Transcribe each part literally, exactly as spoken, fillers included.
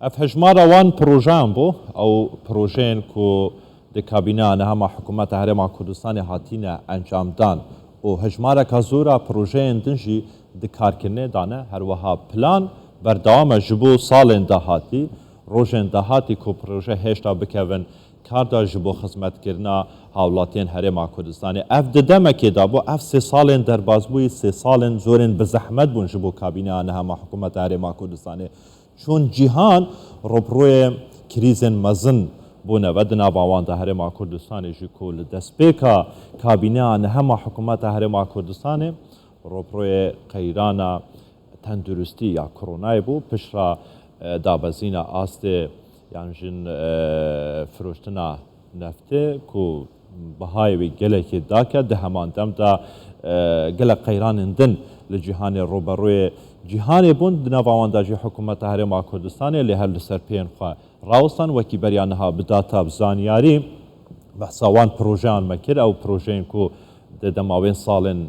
Ev hejmara wan projeyan bû, ew projeyên ku di kabîneya nihema Hikûmeta Herêma Kurdistanê hatine encamdan û hejmareka zor a projeyên din jî di karkirinê de ne. Her wiha plan berdewam e ji bo salên dahatî, rojên dahatî ku proje hêşta bikevin kar de ji bo xizmetkirina hawlatiyên Herêma Kurdistanê. Ev di demekê de bû, ev sê salên derbazbûyî, sê salên zorên bi zehmet bûn ji bo kabîneya nihema Hikûmeta Herêma Kurdistanê. Çûn cîhan rûbirûyê krîzên mezin bûne ve, di nava wan de Herêma Kurdistanê jî ku li destpêka kabîneya nihema Hikûmeta Herêma Kurdistanê rûbirûyê qeyrana tenduristî ya koronayê bû, piştre, e, dabezîna astê yan jin, e, firoştina neftê ku bihayê wî gelekî dake, di heman dem de, e, gelek qeyranên din li cîhanê rûberûyê cîhanê bûn, di nava wan de jî Hikûmeta Herêma Kurdistanê lê her li ser pêyên xwe rawestan. Wekî beriya niha bi data, bi zanyarî behsa wan projeyan me kir, ew projeyên ku di dema wên salên,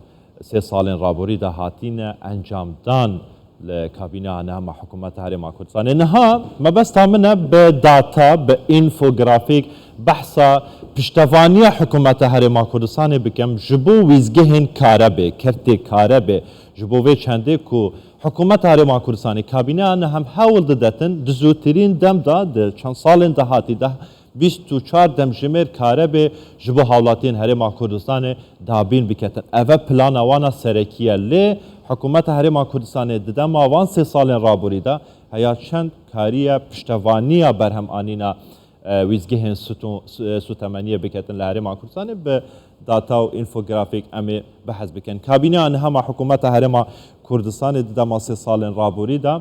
sê salên raborî de hatine encamdan li kabîneya nihema Hikûmeta Herêma Kurdistanê. Niha mebesta min e bi data, bi înfografîk behsa piştevaniya Hikûmeta Herêma Kurdistanê bikim ji bo wîzgehên karebê, kertê karebê, ji bo vê çendê ku Hikûmeta Herêma Kurdistanê, kabîneya nihem hewl didetin di zûtirîn dem de, di çend salên dahatî de bîst û çar demjimêr karebê ji bo hawlatiyên Herêma Kurdistanê dabîn biketin. Ev e plana wan a serekî ye. Lê Hikûmeta Herêma Kurdistanê di dema van sê salên raborî de heya çend kariye piştevaniya berhemanîna, e, wîzgehên sûtû-, sû-, e, sûtemeniyê biketin li Herêma Kurdistanê? Bi data û înfografîk em ê behs bikin. Kabîneya nihema Hikûmeta Herêma Kurdistanê di dema sê salên raborî de,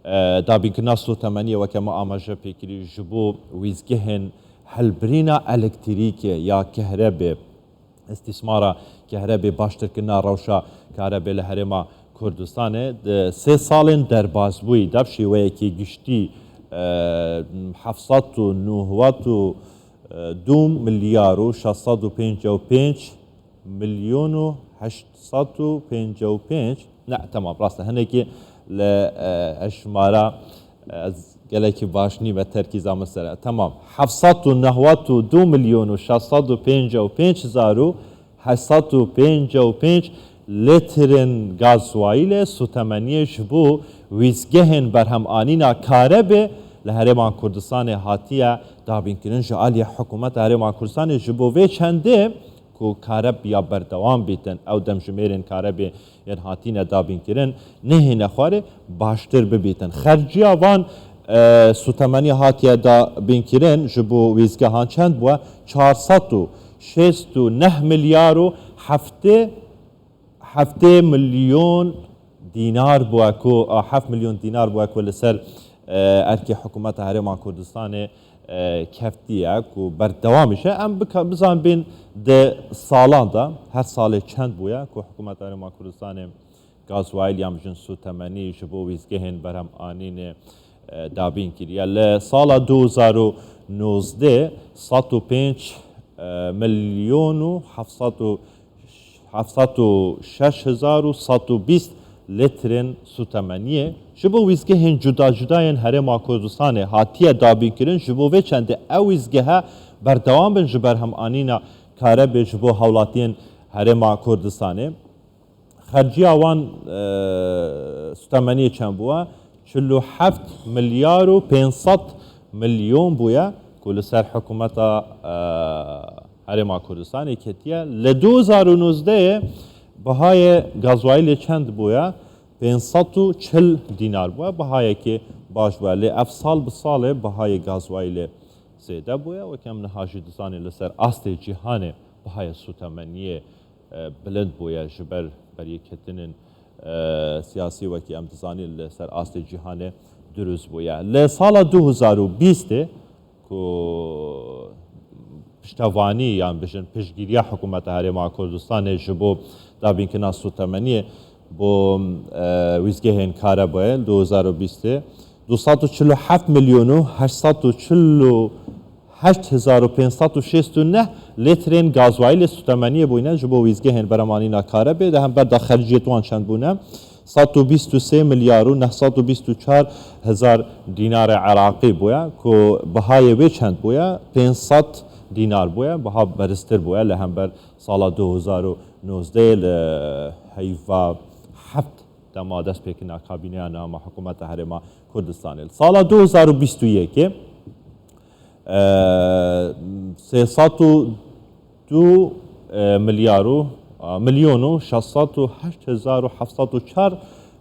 e, dabînkirina sûtemeniyê, weke me amaje pê kirî, ji bo wîzgehên hilbirîna elektrîkê ya kehrebê, îstîsmara kehrebê, baştirkirina rewşa karebê li Herêma Kurdistanê di sê salên derbazbûyî de bi şêweyekî giştî, e, heft sed û newid û du milyar û şeş sed û pêncî û pênc milyon û heşt sed û pêncî û pênc, ne, temam, rast e, hinekî li, e, hejmara, e, ez gelekî baş nîme, terkîza min ser e. Temam. Heft sed û newid û du milyon û şeş sed û pêncî û pênc hezar û heşt sed û pêncî û pênc litrên gazwayîlê sûtemeniyê ji bo wîzgehên berhemanîna karebê li Herêma Kurdistanê hatiye dabînkirin ji aliyê Hikûmeta Herêma Kurdistanê. Ji bo vê çendê ku kareb ya berdewam bîtin, ew demjimêrên karebê yên hatine dabînkirin nehêne xwarê, baştir bibîtin. Xerciya van, e, sûtemeniya hatiye dabînkirin ji bo wîzgehan çend bûye? Çar sed û şêst û neh milyar û heftê, heftê milyon dînar bûye ku, a, heft milyon dînar bûye ku li ser, e, erkê Hikûmeta Herêma Kurdistanê, e, keftiye, ku berdewamî jî. Em bika-, bizanbîn di salan de, her salê çend bûye ku Hikûmeta Herêma Kurdistanê gazwayîl yan jin sûtemenî ji bo wîzgehên berhemanînê, e, dabîn kiriye. Li sala du hezar û nozdeh, sed û pênc, e, milyon û heft sed û, heft sed û şeş hezar û sed û bîst litrên sûtemeniyê ji bo wîzgehên cuda cuda yên Herêma Kurdistanê hatiye dabînkirin. Ji bo vê çendê ew wîzgehe berdewam bin ji berhemanîna karebê ji bo, hawlatiyên Herêma Kurdistanê. Xerciya wan, e, sûtemeniyê çend bûye? Çil û heft milyar û pênc sed milyon bûye ku li ser hikûmeta, e, Herêma Kurdistanê ketiye. Li du hezar û nozdehê bihayê gazwayîlê çend bûye? Pênc sed û çil dînar bûye. Bihayekê baş bûye. Lê ev sal bi salê bihayê gazwayîlê zêde bûye. Weke em niha jî dizanîn li ser astê cîhanê bihayê sûtemeniyê e, bilind bûye ji ber beryeketinên, e, siyasî, wekî em dizanîn li ser astê cîhanê dirûst bûye. Li sala du hezar û bîstê ku piştevanî yan bijin piştgiriya Hikûmeta Herêma Kurdistanê ji bo dabînkirina sûtemeniyê bo, e, wîzgehên karebeyê li du hezar û bîstê du sed û çil û heft milyon û heşt sed û çil û heşt hezar û pênc sed û şêst û neh litrên gazwayîlê sûtemeniyê bûyne ji bo wîzgehên beremanîna karebê, di hember de xerciyêt wan çend bûne? Sed û bîst û sê milyar û neh sed û bîst û çar hezar dînarê Iraqî bûye, ku bihayê wê çend bûye? Pênc sed dînar bûye, biha beristir bûye li hember sala du hezar û nozdeh, li heyva heft dema dest pê kirina kabîneya nû a hikûmeta Herêma Kurdistanê. Li sala du hezar û bîst û yekê, e, sê sed û du, e, milyar û, a, milyon û şeş sed û heşt hezar û heft sed û çar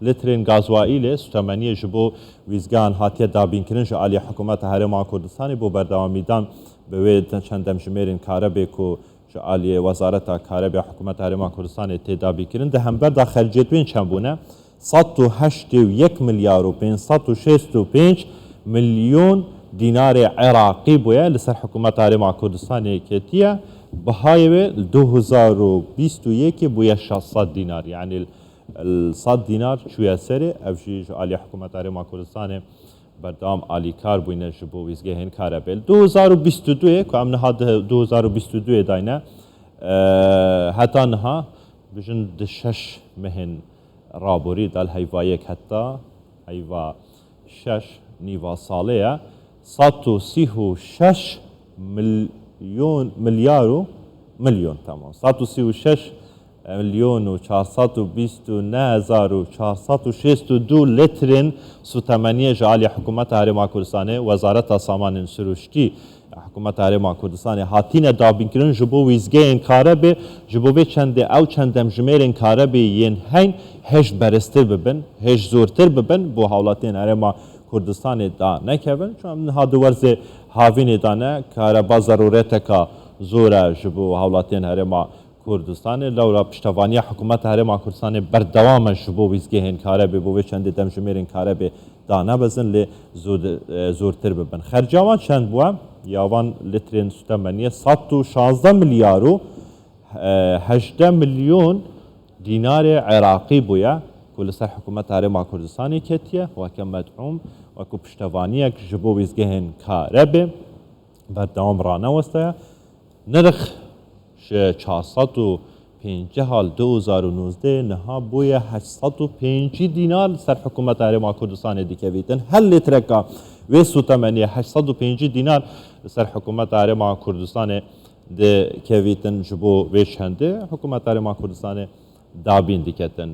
litrên gazwaîlê sutemeniyê ji bo wîzgehan hatiye dabînkirin ji alî hikûmeta Herêma Kurdistanê bo berdewamîdan bi wê çend demjimêrên karebê ku ji aliyê Wezareta Karebê ya Hikûmeta Herêma Kurdistanê tê dabîkirin, di hember de xerciyetên çend bûne? Sed û heştê û yek milyar û pênc sed û şêst û pênc milyon dînarê Iraqî bûye, li ser Hikûmeta Herêma Kurdistanê ketiye. Bihayê wê li du hezar û bîst û yekê bûye şeş sed dînar. Yanî li sed dînar çûye serê. Ev jî ji alî Hikûmeta Herêma Kurdistanê berdewam alîkar bûyne ji bo wîzgehên karebê. Li du hezar û bîst û duyê, ku em niha di du hezar û bîst û duyê dayne, e, heta niha, bijin di şeş mehên raborî de, li heyva yek heta heyva şeş, nîva salê ye, sed û sî û şeş milyon, milyar û milyon, tamam, sed û sî û şeş milyon û çar sed û bîst û neh hezar û çar sed û şêst û du litrên sutemeniyê ji alî Hikûmeta Herêma Kurdistanê, Wezareta Samanên Sirûştî ya Hikûmeta Herêma Kurdistanê hatine dabînkirin ji bo wîzgehên karebê, ji bo vê çendê ew çend demjimêrên karebê yên heyn hêj beriztir bibin, hêj zortir bibin, bo hawlatiyên Herêma Kurdistanê da nekevin. Çun em niha di werzê havînê de ne, kareba zerûreteka zor e ji bo hawlatiyên Herêma Kurdistanê. Lewra piştevaniya Hikûmeta Herêma Kurdistanê berdewam e ji bo wîzgehên karebê, bo vê çendê demjimêrên karebê danebezin, lê zor-, e, zortir bibin. Xerca wan çend bûye? Ya van litrên sutemeniyê sed û şazdeh milyar û, e, hejdeh milyon dînarê Iraqî bûye, ku li ser Hikûmeta Herêma Kurdistanê ketiye, weke med'ûm, wekû piştevaniyek ji bo wîzgehên karebê berdewam ranewestiye. Nirx ji çar sed û pêncî li du hezar û nozdeh niha bûye heşt sed û pêncî dînar, li ser Hikûmeta Herêma Kurdistanê dikevîtin. Her lîtreka wê sutemeniyê heşt sed û pêncî dînar li ser Hikûmeta Herêma Kurdistanê dikevîtin, ji bo vê çendê Hikûmeta Herêma Kurdistanê dabîn diketin.